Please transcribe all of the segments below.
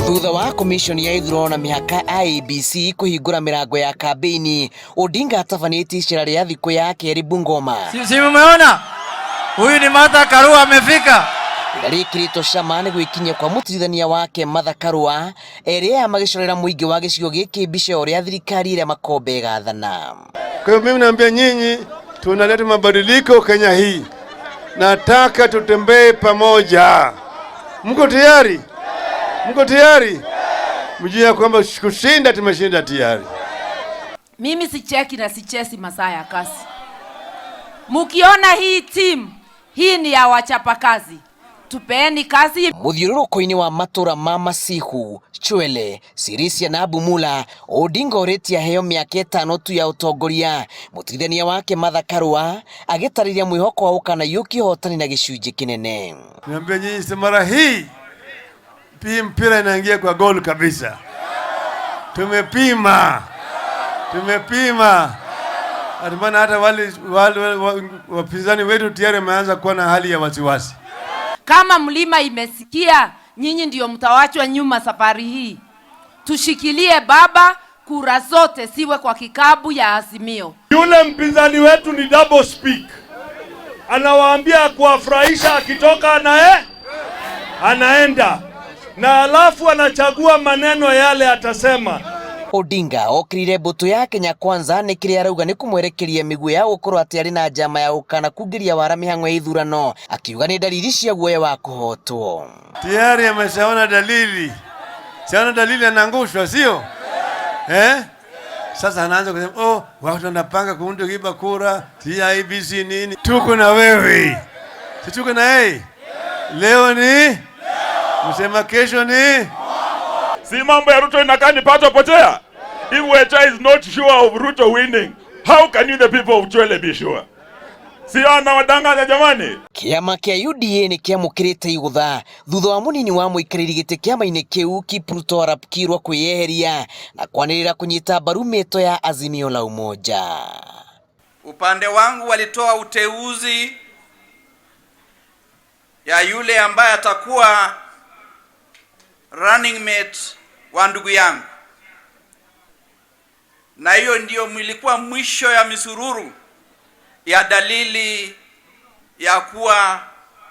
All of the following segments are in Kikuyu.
Thutha wa komishoni ya ithurano na mĩhaka IEBC kũhingũra mĩrango ya kambĩini, Odinga atabanĩtie icera rĩa thikũ ya kerĩ Bungoma. Si mumeona huyu ni Martha Karua amefika. Rĩrĩa rĩkĩrĩtwo cama nĩ gwĩkinyia kwa mũtirithania wake Martha Karua, erĩ aya magĩcorera mũingĩ wa gĩcigo gĩkĩ mbica ya ũrĩa thirikari ĩrĩa makombe ĩgathana. Kwa hiyo mimi naambia nyinyi, tunaleta mabadiliko Kenya hii. Nataka tutembee pamoja. Mko tayari? Mko tayari? Mjue ya kwamba kushinda tumeshinda tayari. Mimi sicheki na sichesi masaa ya kazi. Mukiona hii team hii ni ya wachapakazi, tupeeni kazi. Mũthiũrũrũko-inĩ wa matũra ma Masihu, Chwele, Sirisia na Bumula, Odinga orĩtie aheo mĩaka ĩtano tu ya ũtongoria. Mũtuithania wake Martha Karua agĩtarĩria mwĩhoko wa gũkanaiyũkia ũhotani na gĩcunjĩ kĩnene. Niambia nyinyi, si mara hii hii mpira inaingia kwa gol kabisa. Tumepima, tumepima. Maana hata wale wale wapinzani wetu tayari wameanza kuwa na hali ya wasiwasi. Kama mlima imesikia, nyinyi ndio mtawachwa nyuma safari hii. Tushikilie baba, kura zote siwe kwa kikabu ya Azimio. Yule mpinzani wetu ni double speak, anawaambia kuwafurahisha, akitoka naye anaenda na alafu anachagua maneno yale atasema. Odinga okirire mbũtũ ya Kenya Kwanza nĩ kĩrĩa arauga nĩ kũmwerekeria mĩguĩ ya gũkorwo atĩ arĩ na njama ya gũkana kungĩria wara mĩhang'o ya ithurano, akiuga nĩ dalili cia guoya wa kũhotwo. Tayari ameshaona dalili, shaona dalili anaangushwa, sio eh? Sasa anaanza kusema oh, watu wanapanga kuunda kuiba kura, IEBC nini. Tuko na wewe, si tuko na yeye. Leo ni msema, kesho ni Si mambo ya Ruto inakaa ni pato potea. If Weta is not sure of Ruto winning, how can you the people of Chwele be sure? Si anawadanganya jamani? Kĩama kĩa UDA nĩ kĩamũkĩrĩte igũtha thutha wa mũnini wa mũikarĩri gĩtĩ kĩama-inĩ kĩu Kipruto arap Kirwa kwĩyeheria na kwanĩrĩra kũnyita mbaru mĩto ya Azimio la Umoja. Upande wangu walitoa uteuzi ya yule ambaye atakuwa running mate wa ndugu yangu, na hiyo ndio ilikuwa mwisho ya misururu ya dalili ya kuwa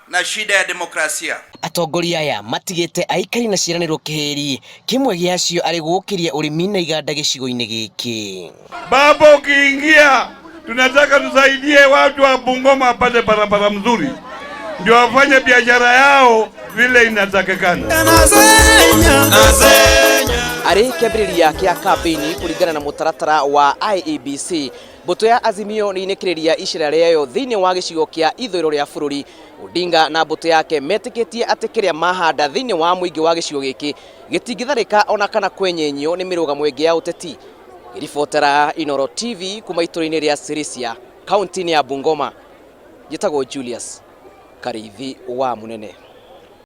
na shida ya demokrasia. Atongoria aya matigĩte aikari na ciĩranĩro kĩhĩri kĩmwe gĩacio arĩ gũkĩria ũrĩmi na iganda gĩcigo-inĩ gĩkĩ. Baba, ukiingia tunataka tusaidie watu wa Bungoma wapate barabara mzuri, ndio wafanye biashara yao vile inatakikana. Arĩ kĩambĩrĩria kĩa kambĩini kũringana na mũtaratara wa IEBC, mbũtũ ya Azimio nĩ inĩkĩrĩria icera rĩayo thĩinĩ wa gĩcigo kĩa ithũĩro rĩa bũrũri. Odinga na mbũtũ yake metĩkĩtie atĩ kĩrĩa mahanda thĩinĩ wa mũingĩ wa gĩcigo gĩkĩ gĩtingĩtharĩka ona kana kwenyenyio nĩ mĩrũgamo ĩngĩ ya ũteti. Ngĩribotera Inooro TV kuma itũra-inĩ rĩa Sirisia, kaunti-inĩ ya Bungoma, njĩtagwo Julius Kariithi wa Munene.